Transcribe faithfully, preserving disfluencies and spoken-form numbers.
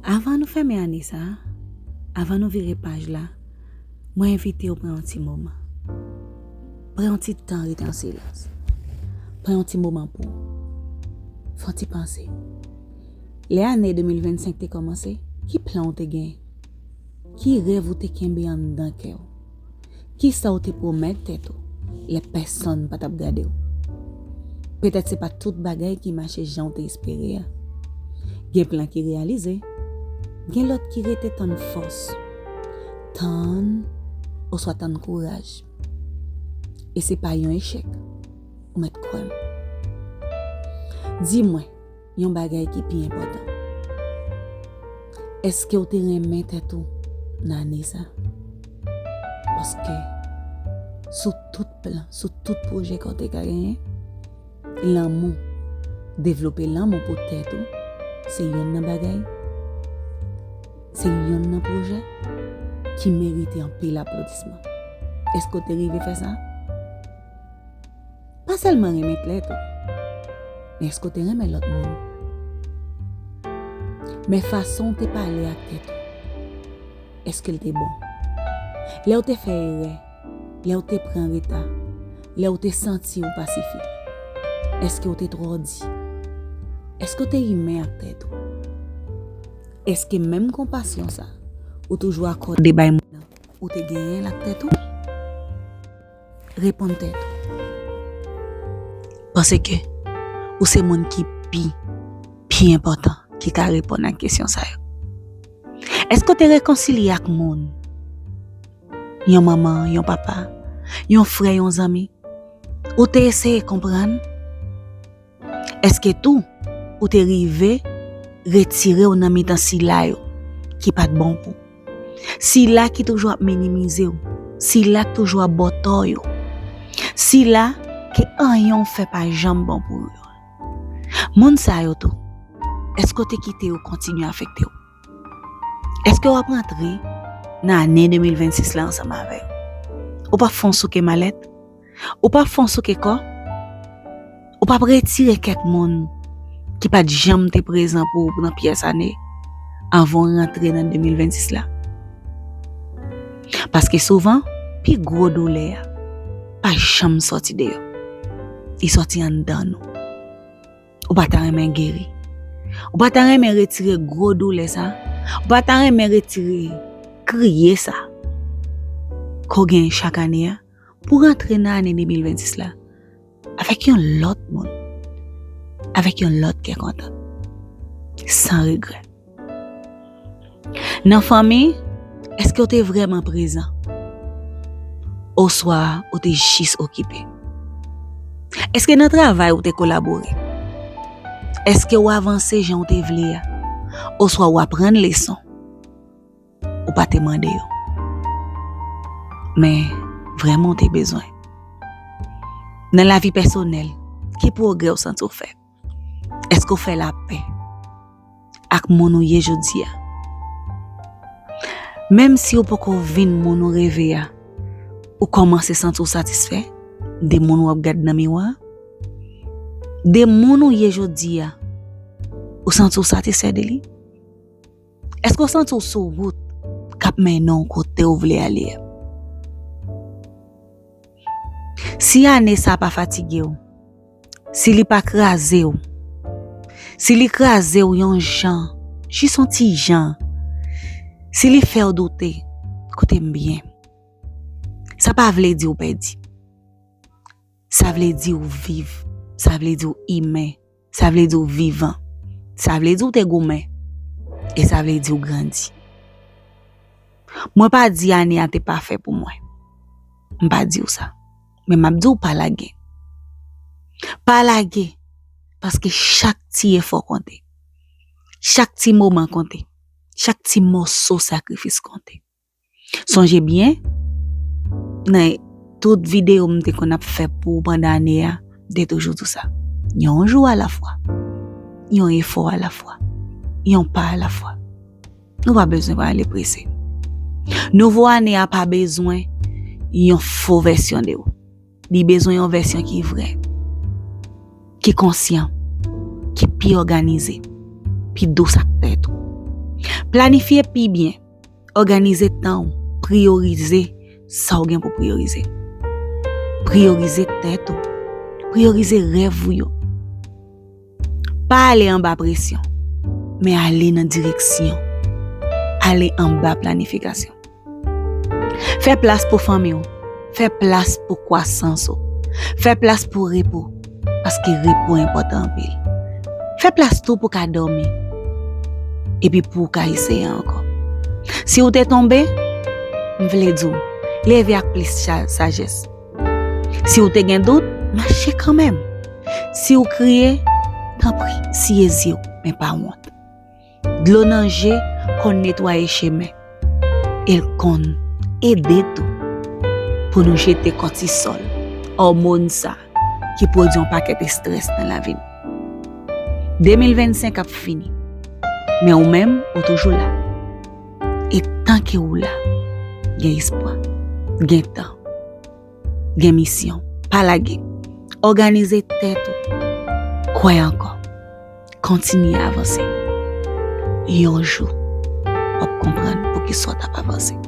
Avan nou fèmen ane sa a, avan nou vire paj la, mwen envite w pran yon ti moman. Pran yon ti tan rete an silans. Pran yon ti moman pou w. Fè yon ti panse. Lè ane de mil vennsenk te kòmanse, ki plan w te gen? Ki rèv ou te kenbe anndan kè w? Kisa w te pwomèt tèt ou lè pèsonn pa t ap gade w? Petèt se pa tout bagay ki mache jan w te espere a. Gen plan ki reyalize, gen lòt ki rete tann fòs, tann, oswa tann kouraj. E se pa yon echèk, ou mèt kwè m. Di mwen, yon bagay ki pi enpòtan. Èske w te renmen tèt ou nan ane sa? Paske sou tout plan, sou tout pwojè ke w te ka genyen, lanmou, devlope lanmou pou tèt ou, se yonn nan bagay, se yonn nan pwojè ki merite anpil aplodisman. Èske w te rive fè sa? Pa sèlman renmen tèt ou, men èske w te renmen lòt moun? Men fason w te pale ak tèt ou, èske l te bon? Lè w te fè erè, lè w te pran reta, lè w te santi w pa sifi, èske w te twò di? Èske w te imen ak tèt ou? Èske menm konpasyon sa ou toujou akòde bay moun nan ou te genyen l ak tèt ou? Reponn tèt ou. Paske ou se moun ki pi, pi enpòtan ki ka reponn ak kesyon sa yo. Èske w te rekonsilye ak moun? Yon manman, yon papa, yon frè, yon zanmi? Ou te eseye konprann? Èske tou, ou te rive retire w nan mitan sila yo ki pa t bon pou w? Sila ki toujou ap minimize w, sila k toujou ap ba w tò yo, sila ke anyen w fè pa janm bon pou yo. Moun sa yo tou, èske w te kite yo kontinye afekte w? Èske w ap rantre nan ane de mil vennsis la ansanm avè yo? Ou p ap fè yon souke malèt? Ou p ap fè yon souke kò? Ou p ap retire kèk moun ki pa t janm te prezan pou ou nan pyès ane avan w rantre nan de mil vennsis la? Paske souvan, pi gwo doulè a pa janm sòti deyò. Li sòti anndan nou. Ou pa ta renmen geri? Ou pa ta renmen retire gwo doulè sa? Ou pa ta renmen retire kriye sa ke w gen chak ane a? Pou rantre nan ane de mil vennsis la avèk yon lòt moun, avèk yon lòt kè kontan, san regrè. Nan fanmi, èske w te vrèman prezan? Oswa ou te jis okipe? Èske nan travay ou te kolabore? Èske w avanse jan w te vle a? Oswa w aprann leson ou pa te mande yo, men vrèman w te bezwen? Nan lavi pèsonèl, ki pwogrè w santi w fè? Èske w fè lapè ak moun ou ye jodi a? Menm si w poko vin moun ou reve a, ou kòmanse santi w satisfè de moun w ap gad nan miwa a? De moun ou ye jodi a, ou santi w satisfè de li? Èske w santi w sou wout k ap mennen w kote w vle ale a? Si ane sa a pa fatige w, si li pa kraze w, si li kraze w yon jan, jis yon ti jan, si li fè w doute, koute m byen. Sa pa vle di w pèdi. Sa vle di w viv. Sa vle di w imen. Sa vle di w vivan. Sa vle di w te goumen. E sa vle di w grandi. Mwen pa di ane a te pafè pou mwen. M pa di w sa. Men m ap di w pa lage. Pa lage. Paske chak ti efò konte. Chak ti moman konte. Chak ti mòso sakrifis konte. Sonje byen, nan tout videyo m te konn ap fè pou ou pandan ane a, m te toujou di w sa. Yon jou alafwa. Yon efò alafwa. Yon pa alafwa. Nou pa bezwen prale prese. Nouvo ane a pa bezwen yon fo vèsyon de ou. Li bezwen yon vèsyon ki vrè, ki konsyan, ki pi òganize, pi dous ak tèt ou. Planifye pi byen. Òganize tan w. Priyorize sa w gen pou priyorize. Priyorize tèt ou. Priyorize rèv ou yo. Pa ale anba presyon, men ale nan direksyon. Ale anba planifikasyon. Fè plas pou fanmi w. Fè plas pou kwasans ou. Fè plas pou repo, paske repo enpòtan anpil. Fè plas tou pou w ka dòmi, epi pou w ka eseye ankò. Si w te tonbe, m vle di w, leve ak plis cha-, sajès. Si w te gen dout, mache kanmenm. Si w kriye, tanpri, siye zye w, men pa wont. Dlo nan je konn netwaye chemen, e l konn ede tou pou nou jete kòtisòl, òmòn sa ki pwodui yon pakèt estrès nan lavi nou. De mil vennsenk ap fini, men ou menm, ou toujou la. E tanke ou la, gen espwa, gen tan, gen misyon. Pa lage. Òganize tèt ou. Kwè ankò. Kontinye avanse. Yon jou, w ap konprann poukisa w t ap avanse.